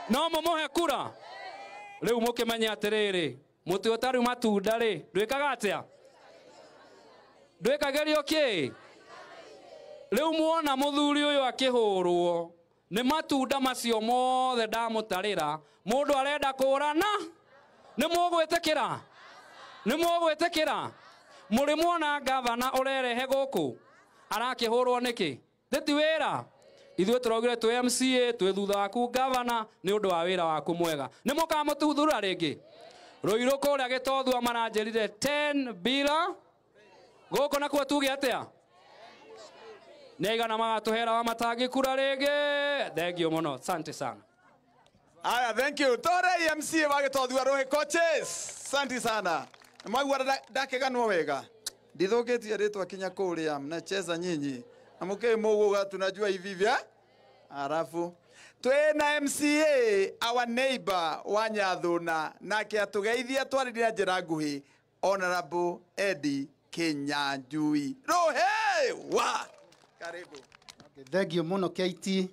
No mũmũhe kura. Rĩu mũkĩmenye atĩrĩrĩ, mũtĩ ũtarĩ matunda rĩ, ndwĩkaga atĩa? Ndwĩkagĩrio kĩ? Rĩu muona mũthuri ũyũ akĩhũrwo nĩ matunda macio mothe ndamũtarĩra, mũndũ arenda kũrana? Nĩ mũgwĩtĩkĩra? Nĩ mũgwĩtĩkĩra? Mũrĩ muona gavana ũrerehe gũkũ arakĩhũrwo nĩkĩ? Thĩ wĩra. Ithuĩ tũraugire twĩ MCA twĩ thutha waku gavana nĩ ũndũ wa wĩra waku mwega. Nĩ mũkamũtuthura rĩngĩ? Rũirũ kũrĩa Gĩtothua maranjĩrire 10 bila. Gũkũ nakuo tuge atĩa? Nĩ aigana magatũhera wa matangĩkura rĩngĩ? Thengio mũno, asante sana. Aya, thank you. Tore MCA wa Gĩtothua Rũhĩ coaches. Asante sana. Mwaigua ndakeganwo wega. Ndithũkĩtie rĩtwa kinya kũrĩa mnacheza nyinyi. Na mũkĩ mũgũga tunajua hivi hivi eh? Arafu twĩna MCA our neighbor wa Nyathuna nake atũgeithia twarĩria na njĩra nguhĩ Honorable Eddie Kinyanjui Rũhĩ wa karibu. Thank you mũno KT,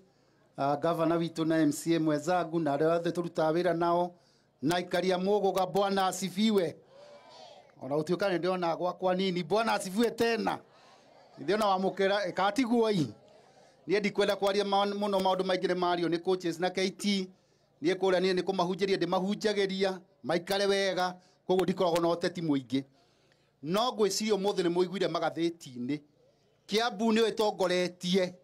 gavana witũ na MCA mwenzangu na arĩa othe tũrutaga wĩra nao na aikaria Mũgũga, bwana asifiwe. Ona gũtuĩka nĩ ndĩrona gwakwa nini, bwana asifiwe tena. Ndĩrona wamũkĩra ĩkatigwo i. Niĩ ndikwenda kwaria mũno, maũndũ maingĩ nĩ mario nĩ coaches na KT. Niĩ kũrĩa niĩ nĩ kũmahunjĩria ndĩmahunjagĩria maikare wega, koguo ndikoragwo na ũteti mũingĩ. No ngwĩciria ũmũthĩ nĩ mũiguire magathĩti-inĩ Kiambu nĩyo ĩtongoretie.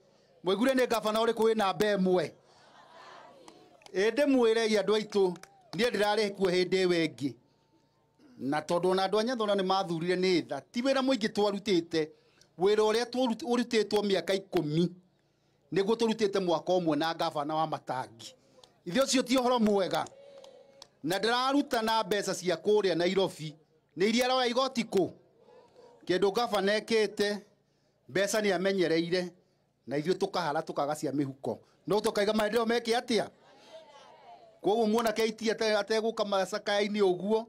Mũiguire nĩ gavana ũrĩkũ wĩ namba ĩmwe? Ĩndĩ mwĩrei andũ aitũ, niĩ ndĩrarĩ kuo hĩndĩ ĩyo ĩngĩ. Na tondũ ona andũ a Nyathuna nĩ mathurire nĩ tha, ti wĩra mũingĩ twarutĩte, wĩra ũrĩa ũrutĩtwo mĩaka 10 nĩguo tũrutĩte mwaka ũmwe na gavana wa Matangi. Ithuĩ ũcio ti ũhoro mwega. Na ndĩraruta na mbeca cia kũrĩa Nairobi, nĩ iria aroya igoti kũ? Kĩndũ gavana ekĩte, mbeca nĩ amenyereire, na ithuĩ tũkahara tũkaga cia mĩhuko. No tũkaiga maendeleo meke atĩa? Koguo muona KT ategũka macakaya-inĩ ũguo,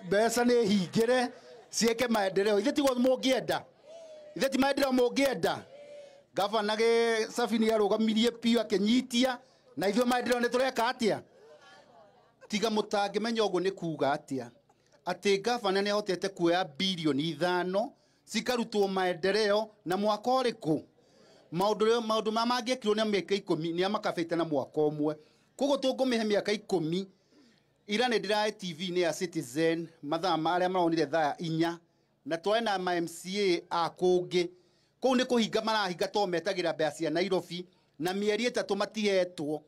mbeca nĩ hingĩre ciĩke maendeleo. Ithuĩ tiguo mũngĩenda? Ithuĩ ti maendeleo mũngĩenda? Gavana gĩ Sabini arũgamirie biũ akĩnyitia, na ithuĩ maendeleo nĩ tũreka atĩa? Tiga mũtangĩmenya ũguo nĩ kuga atĩa? Atĩ gavana nĩ ahotete kuoya birioni 5 cikarutwo maendeleo na mwaka ũrĩkũ? Maũndũ ma mangĩekirwo nĩ mĩaka 10 nĩ amakabĩte na mwaka ũmwe. Koguo tũngũmĩhe mĩaka 10, ira nĩ ndĩrae TV-inĩ ya Citizen mathaa marĩa maronire thaa 4 na twarĩ na ma MCA a kũngĩ. Kũu nĩ kũhinga marahinga tondũ metagĩra mbeca cia Nairobi na mĩeri 3 matihetwo.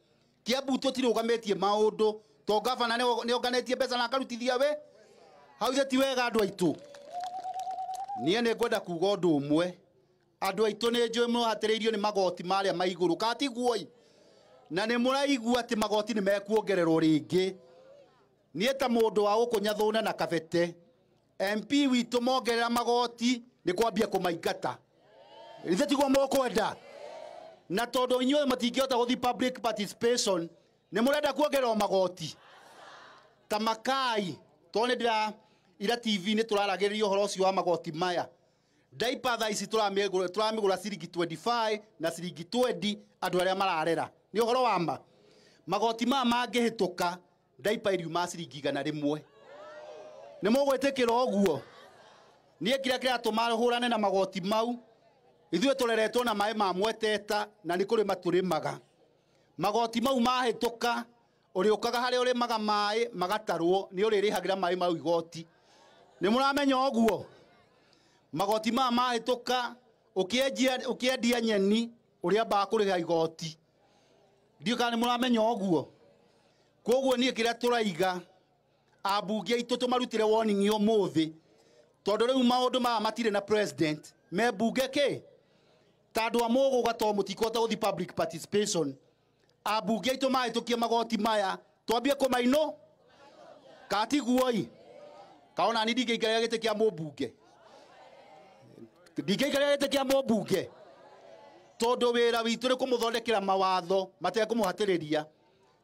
Kiambu tũtirũgamĩtie maũndũ tondũ gavana nĩ onganĩtie mbeca na akarutithia we. Hau ithe ti wega andũ aitũ. Niĩ nĩ ngwenda kuga ũndũ ũmwe. Andũ aitũ nĩ njũĩ mũhatĩrĩirio nĩ magoti marĩa ma igũrũ, katiguoi? Na nĩ mũraigua atĩ magoti nĩ mekuongererwo rĩngĩ. Niĩ ta mũndũ wa gũkũ Nyathuna na Kabete, MP witũ mongerera magoti nĩ kwambia kũmaingata. Ithe tiguo mũkwenda? Na tondũ inyuĩ matingĩhota gũthiĩ public participation, nĩ mũrenda kuongererwo magoti. Ta makai, tondũ nĩ ndĩra ira TV nĩ tũraragĩrĩria ũhoro ũcio wa magoti maya. Diaper thaa ici tũramĩgũra ciringi 25 na ciringi 20 andũ arĩa mararera. Nĩ ũhoro wa ma. Magoti maya mangĩhĩtũka, diaper iriuma ciringi 100. Nĩ mũgwĩtĩkĩra ũguo? Niĩ kĩrĩa kĩratũma hũrane na magoti mau, ithuĩ tũreretwo na maĩ ma mweteta na nĩ kũrĩma tũrĩmaga. Magoti mau mahĩtũka, ũrĩũkaga harĩa ũrĩmaga maĩ magatarwo, nĩ ũrĩrĩhagĩra maĩ mau igoti. Nĩ mũramenya ũguo? Magoti maya mahĩtũka, ũkĩendia nyeni, ũrĩambaga kũrĩha igoti. Ndiũĩ kana nĩ mũramenya ũguo? Koguo niĩ kĩrĩa tũraiga, ambunge aitũ tũmarutĩre warning ũmũthĩ, tondũ rĩu maũndũ maya matirĩ na president, me mbunge kĩ? Ta andũ a Mũgũga tondũ mũtikũhota gũthiĩ public participation, ambunge aitũ mahĩtũkie magoti maya, twambie kũmainũ? Katiguoi? Kaona ni ndingĩikarĩra gĩtĩ kĩa mũmbunge. Ndingĩikarĩra gĩtĩ kĩa mũmbunge. Tondũ wĩra witũ nĩ kũmũthondekera mawatho matekũmũhatĩrĩria.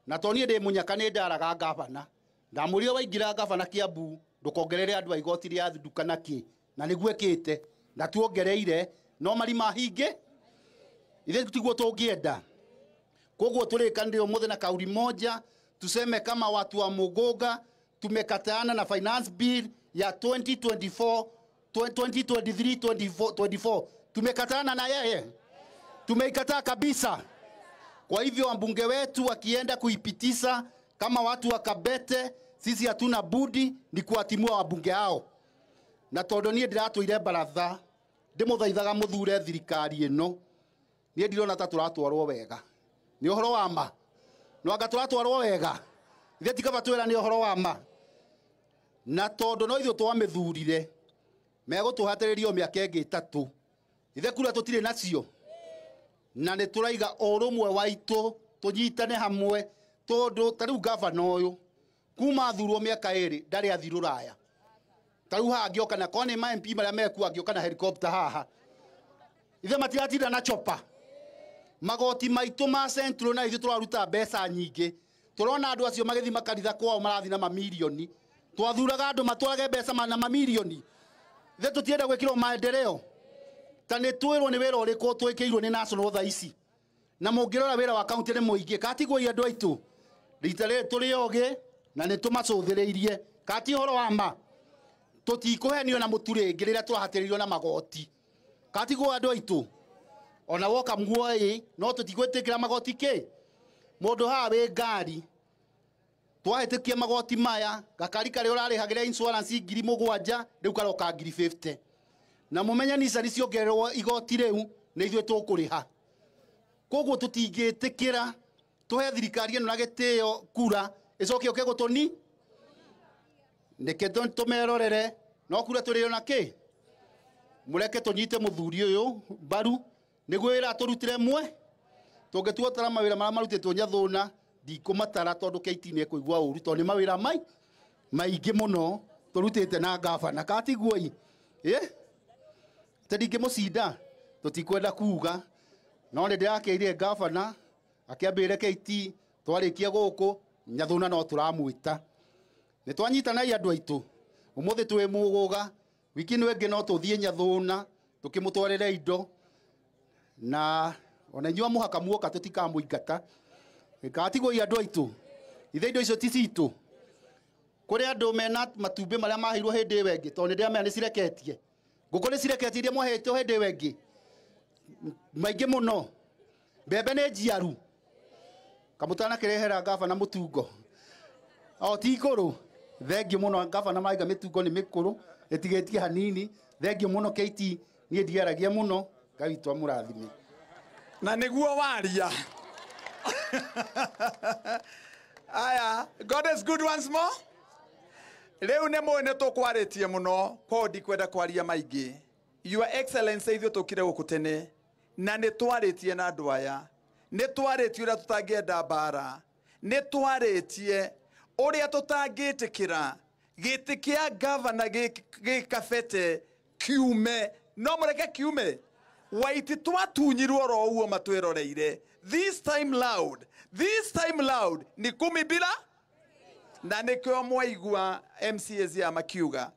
Na tondũ niĩ ndĩ mũnyaka nĩ ndaraga gavana. Ndamũrire waingĩra gavana Kiambu, ndũkongerere andũ a igoti rĩa nduka na kĩ. Na nĩguo ĩkĩte. Na tuongereire, no marima hingĩ. Ithuĩ tiguo tũngĩenda. Koguo tũrĩkanĩre ũmũthĩ na kauli moja, tuseme kama watu wa Muguga tumekataana na finance bill ya 2024 2023 24. Tumekataana na yeye, tumeikataa kabisa. Kwa hivyo wabunge wetu wakienda kuipitisha kama watu wa Kabete, sisi hatuna budi ni kuwatimua wabunge hao. Na tondu nie ndiratwire baratha ndimuthaithaga muthure thirikari ino, nie ndirona ta turatwarwo wega. Ni uhoro wa ma, no anga turatwarwo wega, ithe ti kaba twira ni uhoro wa ma. Na tondu no ithuĩ twamĩthurire, megũtũhatĩrĩria o mĩaka ĩngĩ 3, ithe kura tũtirĩ nacio. Na nĩ tũraiga ũrũmwe waitũ tũnyitane hamwe, tondu ta rĩu gavana ũyũ kuma athurwo mĩaka 2 ndarĩ athiĩ rũraya. Ta rĩu haha angĩoka na korwo nĩ ma MP marĩa mekuo, angĩoka na helicopter haha, ithe matiratinda na chopa. Magoti maitũ ma Central na ithuĩ tũraruta mbeca nyingĩ, tũrona andũ acio magĩthiĩ makanitha kwao marathiĩ na mamirioni. Twathuraga andũ matwarage mbeca na mamirioni, ithe tũtienda gwĩkĩrwo maendeleo. Ta nĩ twĩrwo nĩ wĩra ũrĩkũ twĩkĩirwo nĩ national thaa ici, na mũngĩrora wĩra wa county nĩ mũingĩ. Katigwo andũ aitũ rita rĩrĩ tũrĩ ogĩ na nĩ tũmacũthĩrĩirie. Kati ũhoro wa ma, tũtikũhenio na mũtu rĩngĩ rĩrĩa tũrahatĩrĩirio na magoti. Katigwo andũ aitũ, ona woka muoĩ no tũtigwĩtĩkĩra magoti kĩ. Mũndũ haha wĩ ngari, twahĩtũkia magoti maya, gakari karĩa ũrarĩhagĩra insurance 7,000 rĩu karoka 50,000. Na mũmenye Nissan ciongererwo igoti rĩu nĩ ithuĩ tũkũrĩha. Koguo tũtingĩtĩkĩra tũhe thirikari ĩno na gĩtĩo kura ĩcoke yũke gũtũni. Nĩkĩ tũmerorere no kura tũrĩo na kĩ? Mũreke tũnyite mũthuri ũyũ mbaru nĩguo wĩra tũrutire mwe. Tũngĩtua tara mawĩra marĩa marutĩtwo Nyathũna, ndikũmatara tondũ KT nĩ ĩkũigua ũru, tondũ nĩ mawĩra maingĩ mũno tũrutĩte na gavana. Katiguoi te ndingĩmũcinda, tũtikwenda kuga, no nĩ ndĩrakĩire gavana akĩambĩrĩre KT twarĩkia gũkũ Nyathũna no tũramwĩta. Nĩ twanyitanai andũ aitũ, ũmũthĩ twĩ Mũgũga, wiki ĩno ĩngĩ no tũthiĩ Nyathũna tũkĩmũtwarĩre indo, na ona inyuĩ mũhaka muoka tũtikamũingata. Katigwo andũ aitũ, ithe indo icio ti citũ. Kũrĩ andũ mena matumbĩ marĩa maheirwo hĩndĩ ĩyo ĩngĩ, tondũ nĩ ndĩramenya nĩ cireketie. Ngũkũ nĩ cireketie iria mwahetwo hĩndĩ ĩyo ĩngĩ, maingĩ mũno. Mbembe nĩ njiaru, kamũtanakĩrehera gavana mũtungo o ti ikũrũ. Thengiũ mũno gavana, maiga mĩtungo nĩ mĩkũrũ, ĩtigĩtie hanini. Thengiũ mũno KT, niĩ ndiaragia mũno. Ngai witũ amũrathime. Na nĩguo waria. Aya, God is good once more. Rĩu nĩ mũĩ nĩ tũkwarĩtie mũno, koguo ndikwenda kwaria maingĩ. Your Excellency, ithuĩ tũkire gũkũ tene na nĩ twarĩtie na andũ aya, nĩ twarĩtie ũrĩa tũtangĩenda mbara, nĩ twarĩtie ũrĩa tũtangĩtĩkĩra gĩtĩ kĩa gavana gĩ Kabete kiume. No mũreke kiume. Waiti twatunyirwo oro ũguo matwĩroreire. This time loud, this time loud ni 10 bila, na nĩkĩo mwaigua MCAs ya makiuga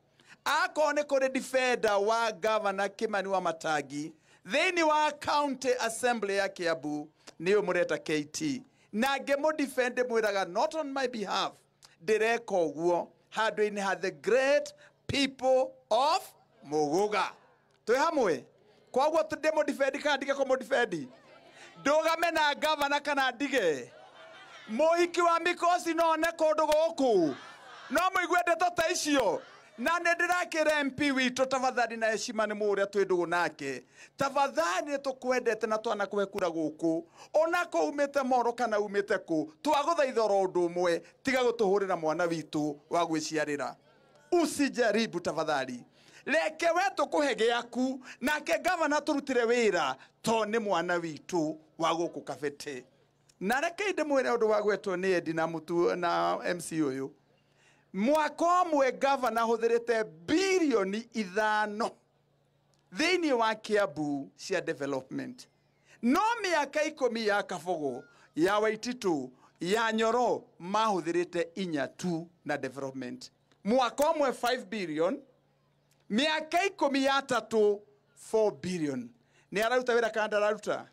akorwo nĩ kũrĩ defender wa gavana Kimani wa Matangi thĩinĩ wa county assembly ya Kiambu, nĩyo mũreta KT. Na ngĩmũ defend mwĩraga not on my behalf, ndĩreka ũguo handũ-inĩ ha the great people of Muguga. Twĩ hamwe? Koguo ndĩmũ defend kana ndige kũmũ defend? Ndũgame na gavana kana ndige? Mũhiki wa mikosi no one kũndũ gũkũ, no mũigue ndeto ta icio. Na nĩ ndĩrakĩra MP witũ tafadhali, na heshima nĩ mũũ ũrĩa twĩ ndũgũ nake, tafadhali nĩ tũkwendete na twanakũhe kura gũkũ, ona kũ umĩte moro kana umĩte kũ, twagũthaitha oro ũndũ ũmwe, tiga gũtũhũrĩra mwana witũ wa gwĩciarĩra. Usijaribu tafadhali, reke we tũkũhe gĩaku, nake gavana tũrutĩre wĩra, to nĩ mwana witũ wa gũkũ Kabete. Na reke ndĩmwĩre ũndũ wa gwetwo nĩ Eddie na mũtu na MC ũyũ. Mwaka ũmwe gavana ahũthĩrĩte 5 birioni thĩinĩ wa Kiambu cia development. No mĩaka 10 ya Kabogo, ya Waititu, ya Nyoro mahũthĩrĩte 4 tu na development. Mwaka ũmwe 5 billion, mĩaka 13 4 billion. Nĩ araruta wĩra kana ndararuta?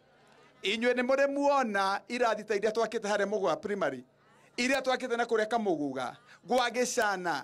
Inyuĩ nĩ mũrĩ muona irathi ta iria twakĩte harĩa Mũgũa primary, iria twakĩte na kũrĩa Kamũgũga, gwa Gĩcana.